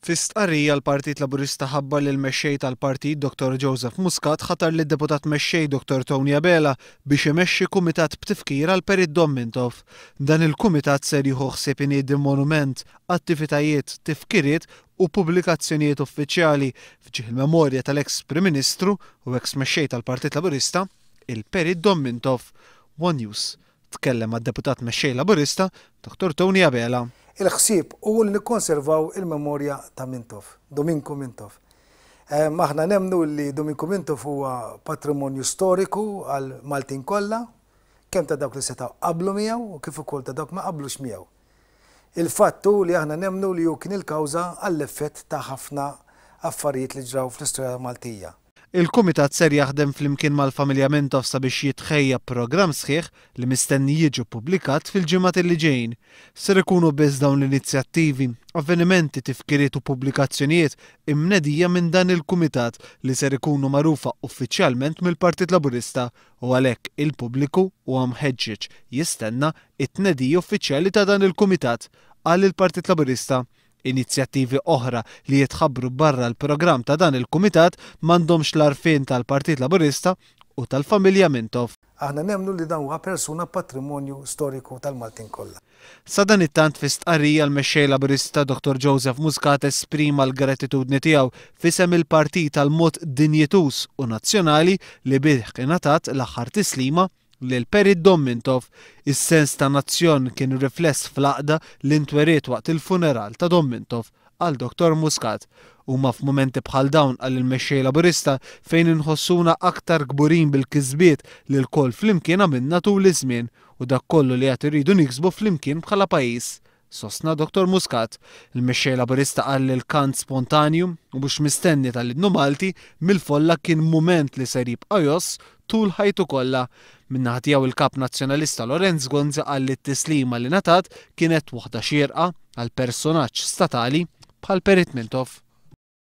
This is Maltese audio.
Fi stqarrija l-Partit Laburista ħabbar li l-Mexxej tal-Partit Dottor Joseph Muscat ħatar lid-Deputat Mexxej Dottor Tony Abela biex imexxi kumitat b'tifkir għal Perit Dom Mintoff. Dan il-kumitat ser jieħu ħsieb iniedi monument, attivitajiet, tifkiriet u pubblikazzjonijiet uffiċjali f'ġieħ il-memorja tal-eks Prim Ministru u eks Mexxej tal-Partit Laburista, il-Perit Dom Mintoff. One News Tkellem mad-Deputat Mexxej Laburista, Dottor Tony Abela. Il-ħsieb hu li nikkonservaw il-memorja ta' Mintoff, Duminku Mintoff. Aħna nemmnu li Duminku Mintoff huwa patrimonju storiku għall-Maltin kollha, kemm ta' dawk li setgħu qablu miegħu u kif ukoll ta' dawk ma qablux miegħu. Il-fatt hu li aħna nemmnu li hu kien il-kawża għall-effett ta' ħafna affarijiet li ġraw fl-istorja Maltija. Il-kumitat ser jaħdem flimkien mal-familja Mintoff sabiex jitħejja programm sħiħ li mistenni jiġu ppubblikat fil-ġimgħat li ġejjin. Ser ikunu biss dawn l-inizjattivi, avvenimenti, tifkiriet u pubblikazzjonijiet imnedija minn dan il-kumitat li ser ikunu magħrufa uffiċjalment mill-Partit Laburista u għalhekk il-pubbliku huwa mħeġġeġ jistenna t-tnedija uffiċjali ta' dan il-kumitat, qal il-Partit Laburista. Inizjattivi oħra li jitħabbru barra l-programm ta' dan il-kumitat m'għandhomx l-għarfien tal-Partit Laburista u tal-familja Mintoff. Aħna nemmnu li dan huwa persuna patrimonju storiku tal-Maltin kollha. Sadanittant fi stqarrija l-Mexxej Laburista Dottor Joseph Muscat esprima l-gratitudni tiegħu f'isem il-partit għall-mod dinjituż u nazzjonali li bih ingħatat l-aħħar tislima lil Perit Dom Mintoff. Is-sens ta' nazzjon kien rifless fl-għaqda li ntweriet waqt il-funeral ta' Dom Mintoff, qal Dottor Muscat. Huma f'mumenti bħal dawn, qal il-Mexxej Laburista, fejn inħossuna aktar kburin bil-kisbiet li lkoll flimkien għamilna tul iż-żmien u dak kollu li għad irridu niksbu flimkien bħala pajjiż. Sostna Dottor Muscat. Il-Mexxej Laburista qal li l-kant spontanju u mhux mistenni tal-Innu Malti mill-folla kien mument li ser jibqa' jgħożż tul ħajtu kollha. Min-naħa tiegħu il-Kap Nazzjonalista Lorenz Gonzi qal li t-tislima li ngħatat kienet waħda xierqa għal personaġġ statali bħal Perit Mintoff.